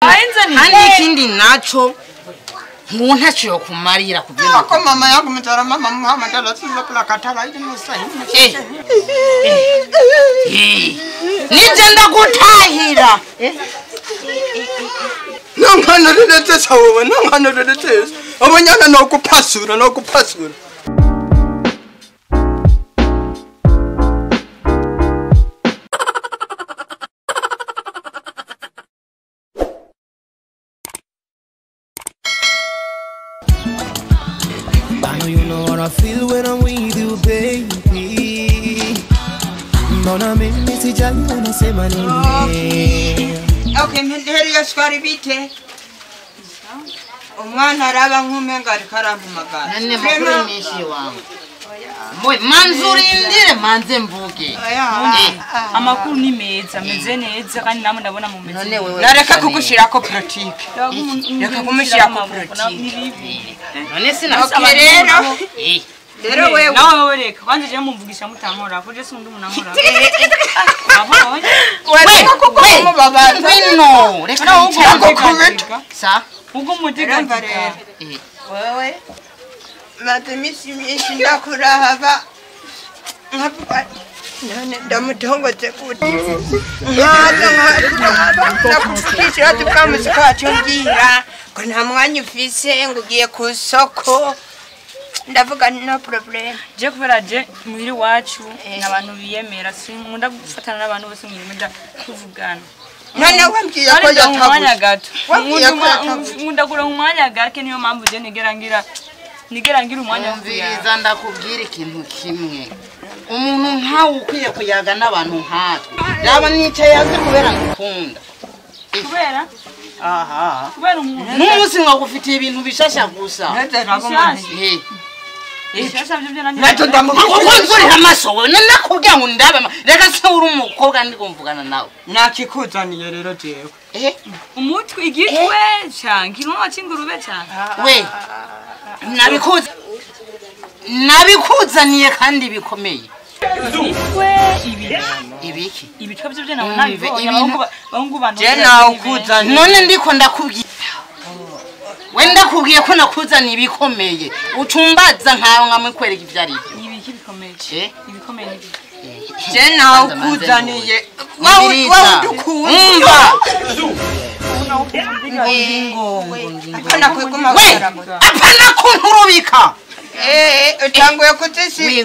Kandi ikindi naco nkuntaco yokumarira kubyo. Ko mama yangu mutara mama Muhammad arasiza plakatara ili musahi. Nije ndagutahira. Nanganaretse wowe nanganaretse. Abanyana no kupasura no kupasura. I know you know what I feel when I'm with you, baby. Mbona mimi sijali unasema nini? Okay, mperi ya sukari bite. Umwana araba nkumenga ariko arampamagara. Nane makuru menshi wangu. Mwe manzuri ndire manze mvuge. Amakuru ni meza, meze neza kandi namwe ndabona mu meze. None wewe nareka kugushirako pratique. Reka kumushirako pratique. None sina okay rero. Rero wewe nawe wewe reka kwanza je mumvugisha mutankora ko je sindi umuntu ankora. Wewe kukumubabaza. Wino reka ukubita. Sa ubwo mutiga rero. Wewe maze imisi myinshi ndakuraba nkavuga none ndamutongoze gute nkaza nkakuraba ndakuvugishira tukamuzi kacu mbwira ngo nta mwanya ufise ngo ugiye ku isoko ndavuga no problem. Je kubera je muhiri wacu n'abantu biyemera sinkunda gufatana n'abantu bose mwirimo kuvugana. None wambwiye ko yatabuje gato nkunda kuronka umwanya gake niyo mpamvu je nigera ngira umwanya mviriza ndakubwira ikintu kimwe. Umuntu nkawe ukwiye kuyaga n'abantu nkatwe. Raba nicaye yaze kubera ngukunda. Kubera? Aha. Kubera umuntu. N'umunsi nkagufitiye ibintu bishasha gusa. Bishasha byo nanjye. Nato ndamukuzurira amaso wewe nakubwira ngo ndabe reka se uri umukobwa ndi kumvugana nawe. Nakikuzaniye rero jewe. Umutwe igitwe canke inwa cingurube canke. We nabikuzaniye kandi bikomeye. Ibiki ibitwe byo nawe nabibonye abahungu bantu. Je nawe ukuzaniye. None ndiko ndakubwiye. We ndakubwiye ko nakuzaniye ibikomeye. Ucumbaza nkawe nkamukwereka ivyo ari byo. Ibiki bikomeye? Ibikomeye ni biki? Je nawe ukuzaniye. Wawe udukunda. Apana kwiguma we apana kunturubika. Utanguye kutisi.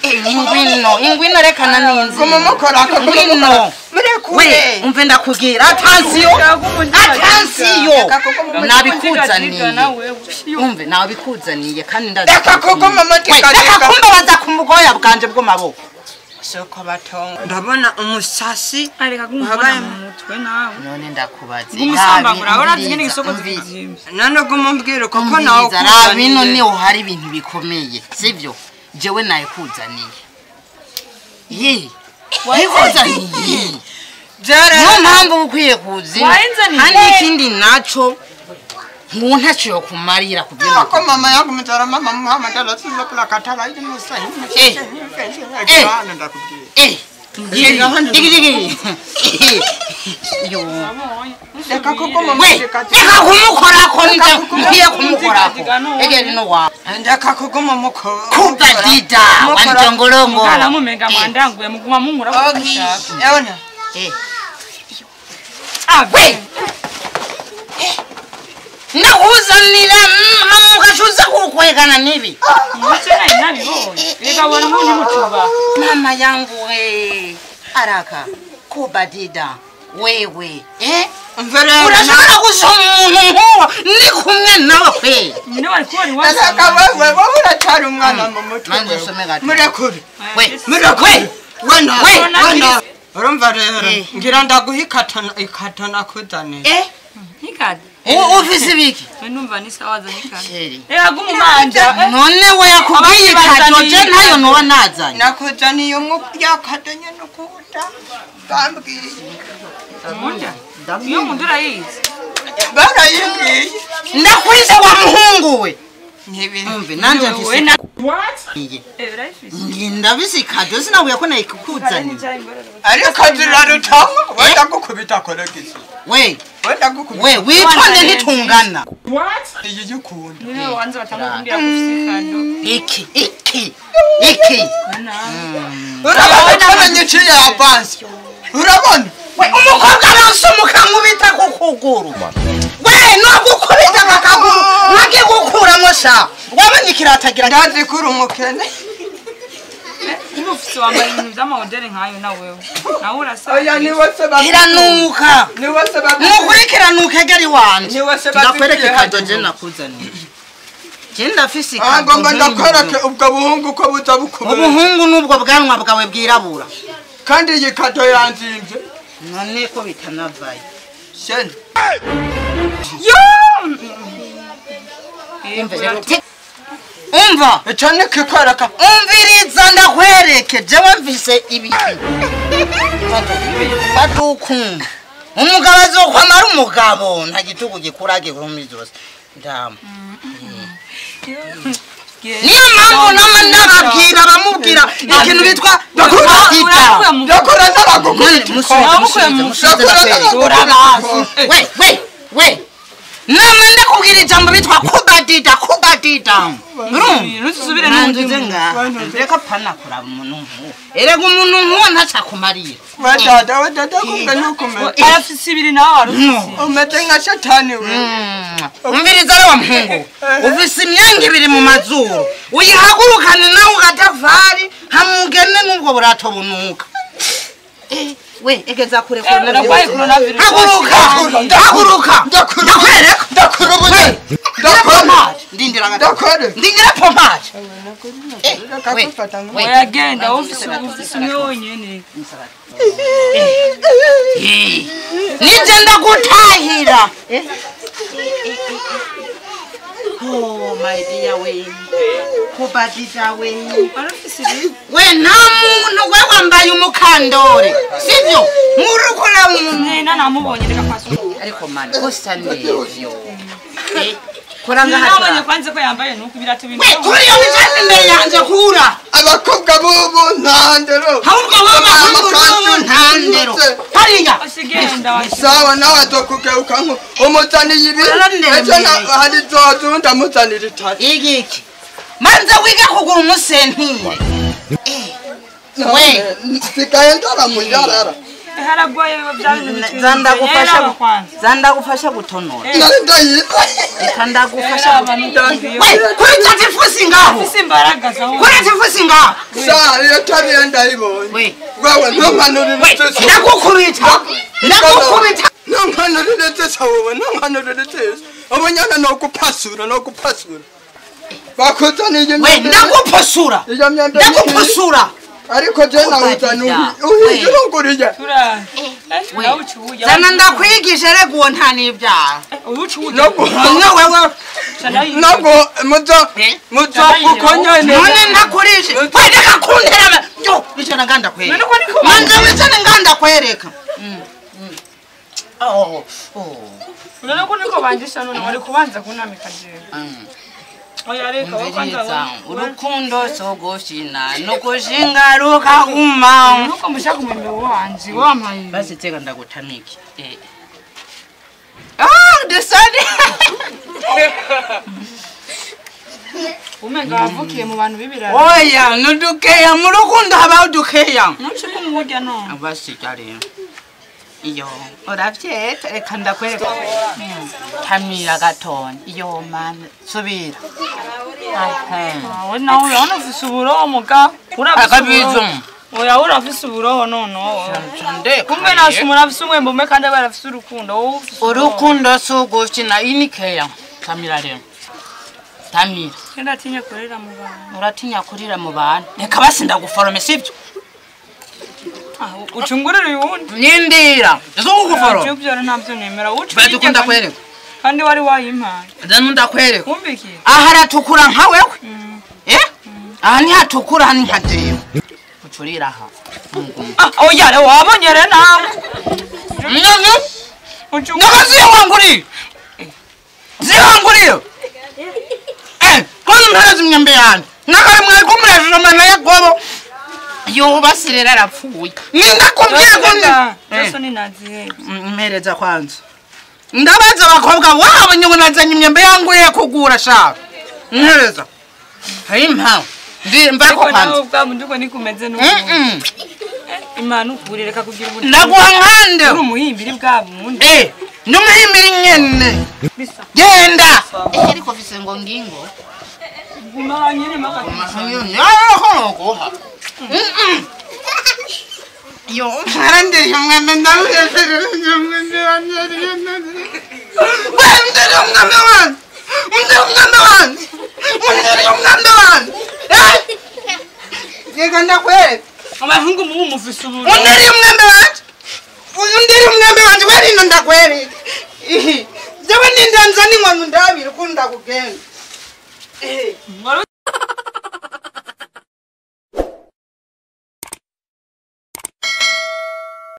Ingwino ingwino reka naninzi. Kumumukora ngwino. Murekure. Umve ndakubwira attention. Attention. Nabikuzaniye. Umve nabikuzaniye kandi ndazi. Reka kuguma mutika. Reka kumbabaza ku mugoya bwanje bwo maboko. Soko batongo. Ndabona umusasi areka kumubona mu mutwe nawe. None ndakubaze. Umusambagura urabona zingene isoko zizimvye. None gumumbwira koko nawe ukuzaniye. Bino ni uhari ibintu bikomeye, sivyo? Jewe naye kuzaniye. Ye. Wayikuzaniye. Niyo mpamvu ukwiye kuzi. Kandi ikindi naco nkuntaco yokumarira kubyo. Ko mama yangu mutara mama Muhammad arasiza plakatara ili musahi. Yo. Reka kuguma reka kumukorako nkwiye kumukorako. Ege rino wa. Ndeka kuguma mukora. Kubadida wanjongolongo. Kana mumenga mwandanguye muguma munkura kushaka. Yabona. We. Nakuzanira mukashuza kukwegana nibi. Muche nayi nabibonye. Reka bona umuntu mutuba. Mama yangu we. Araka kubadida wewe urashobora gusoma umuntu nkuwo ndi kumwe nawe kwe. Nyine wari kubona iwacu. Araka wewe wowe uracyari umwana mu mutwe. Murekure. Murekure. Wena wena. Urumva rero ngira ndaguha ikatona ikatona kuzaniye. Nikade. Ufise ibiki? Numva ni sawa za nikade. Reka gumumanja. None we yakubwiye ikato je ntayo noba nazanye. Nakuzaniye umwe yakado nyene ukuta. Bambwiye. Munda. Iyo munda urayizi. Barayimbwiye. Ndakwise wa muhungu we. Umve nanje mfise What? Ndabise kado sinabuye ko nayikukuzaniye. Ariko zirarutanga wenda gukubita koregisi. We wenda gukubita. We witonde ntitungana. What? Iyi yikunda. Niwe wanze batanga kumbwira ko ufise kado. Iki iki iki. Urabona ko nyiciye avance. Urabona? We umukobwa arasumuka nkubita ku kuguru. We no gukubita kakaguru. Nage gukuramo sha. Wabonye kiratagira ndazi kuri umukene. Niba ufise wambaye ibintu by'amahoteli nkayo na wewe. Nawe urasa. Oya ni wose ba. Kiranuka. Ni wose ba. Nukuri kiranuka gari wanje. Ni wose ba. Ndakwereka kado je nakuzaniye. Je ndafise kado. Ngomba ndakwereke ubwo buhungu ko buza bukubera. Ubuhungu nubwo bwanwa bwawe bwirabura. Kandi iyi kado yanzimvye. None ko bitanavaye. Shene. Yo! Umva icyo ni kikwereka. Umviriza ndakwereke jewe mvise ibi. Fatukumva. Umugabo azokwamara umugabo nta gitugu gikura gihumi zose. Ndamu. Niyo mpamvu nama ndababwira bamubwira ikintu bitwa ndakura ndakura ndagukubita. We we we. Nama ndakubwira ijambo bitwa kubadida kubadida. Rusubire n'undi nga. Reka pana kuraba umuntu nkuwo. Erega umuntu nkuwo ntacakumarira. Wadada wadada kumbe nukume. Arafise ibiri nawe arufise. Umeze nka shetani we. Umviriza wa muhungu. Ufise imyenge ibiri mu mazuru. Uyihagurukane nawe ugatafari hamugene n'ubwo burato bunuka. We egeza kure coronavirus. Haguruka. Haguruka. Ndakwereka. Ndakurubuye. Ndakwereka. Ndindira gato. Ndindira pompage. Oya genda ufise umwe wonyene. Nije ndagutahira. Oh my dear we. Kubadida we. We nta muntu we wambaye umukandore. Sivyo? Murukora nena namubonye reka kwaso. Ariko man usa neza. Kora ngaha. Nabonye kwanze ko yambaye nuko ibirato bintu. We kuri yo bijanye imbere yanje kura. Abakobwa bubu ntandero. Ahubwo baba ntandero. Hariya. Osigenda. Sawa nawe azokugeuka nko umuzaniye ibi. Ejo hari zozo ndamuzanira itatu. Igiki. Manze wiga kugura umusentire. We sikaye ndaramuyarara. Haragwaye bya zandagufasha zandagufasha gutonora. Ndayiza. Reka ndagufasha. We kuri tatifusi ngaho. Ufise imbaraga zaho. Kuri tatifusi ngaho. Sa iyo tabiye ndayibonye. We wewe ntumpanurire itese. Ndagukubita. Ndagukubita. Ntumpanurire itese wowe ntumpanurire itese. Abanyana no gupasura no gupasura. Bakuzaniye we ndagupasura. Ndagupasura. Ariko je nawuzana uhindurunguriye. Tura. Zana ndakwigisha rego uwo nta n'ibyaha. Wewe nabwo muzo muzo kukonyene. None ndakurishe. We reka kuntera. Yo bicara nganda kwereka. Manze bicara nganda kwereka. Oh oh. None ko niko banjisha none wari kubanza kunamika jewe. Oya reka kwanza urukundo sogoshina nukushinga rukaguma. Nuko mushaka umwembe wanje wampaye. Basi teka ndagutamiki. Ah desani. Umenga wavukiye mu bantu bibirara. Oya nudukeya mu rukundo haba udukeya. Nuci kumurya no. Basi cyari. Iyo uravyeta reka ndakwereka. Tamira gatoni. Iyo mana subira. Aho nawe urabona ufise uburoho muga. Urafise Oya urafise uburoho nono. Kumbe nasi murafise umwembe umwe kandi barafise urukundo. Urukundo sugukina inikeya. Tamira rero. Tamira. Ndatinya kurira mu bantu. Uratinya kurira mu bantu. Reka basi ndaguforome sivyo? Ucungurira uyundi. Nindira. Ndizokuguforo. Ibyo ntabyo nemera. Ucungurira kwereka. Kandi wari wayimpaye. Ndanu ndakwereka. Kumbikiye. Aha aratukura nka wewe. Eh? Aha ni hatukura hani nka jewe. Ucurira aha. Ah, oya rero wabonye rero nawe. Nyo. Ucungurira. Zihanguriye. Zihanguriye. Eh, Ko mpereza imyembe yanjye. Nakare mwari kumurejoma na Yakobo. Yubasirera arapfuye. Nindakubwiye ko Johnson nazihe. Mpereza kwanza. Ndabaza abakobwa wabo nyungu nazanye imyembe yangu ye kugura sha. Mpereza. Hayimpa. Ndi mbako kwanza. Ubwa munduko nikumeze n'ubu. Imana ukuri reka kugira ubu. Ndaguha nkande. Uri umuhimbiri bwa mundi. Numuhimbiri nyene. Genda. Ariko fise ngo ngingo. Guma nyene maka. Guma. Yo, arandiriye umwembe ndamwembe umwembe wanjye. Ndiriye umwembe wanjye. Ndiriye umwembe wanjye. Ndiriye umwembe wanjye. Yega ndakwereka. Abahungu mubu mufise ubu. Ndiriye umwembe wanjye.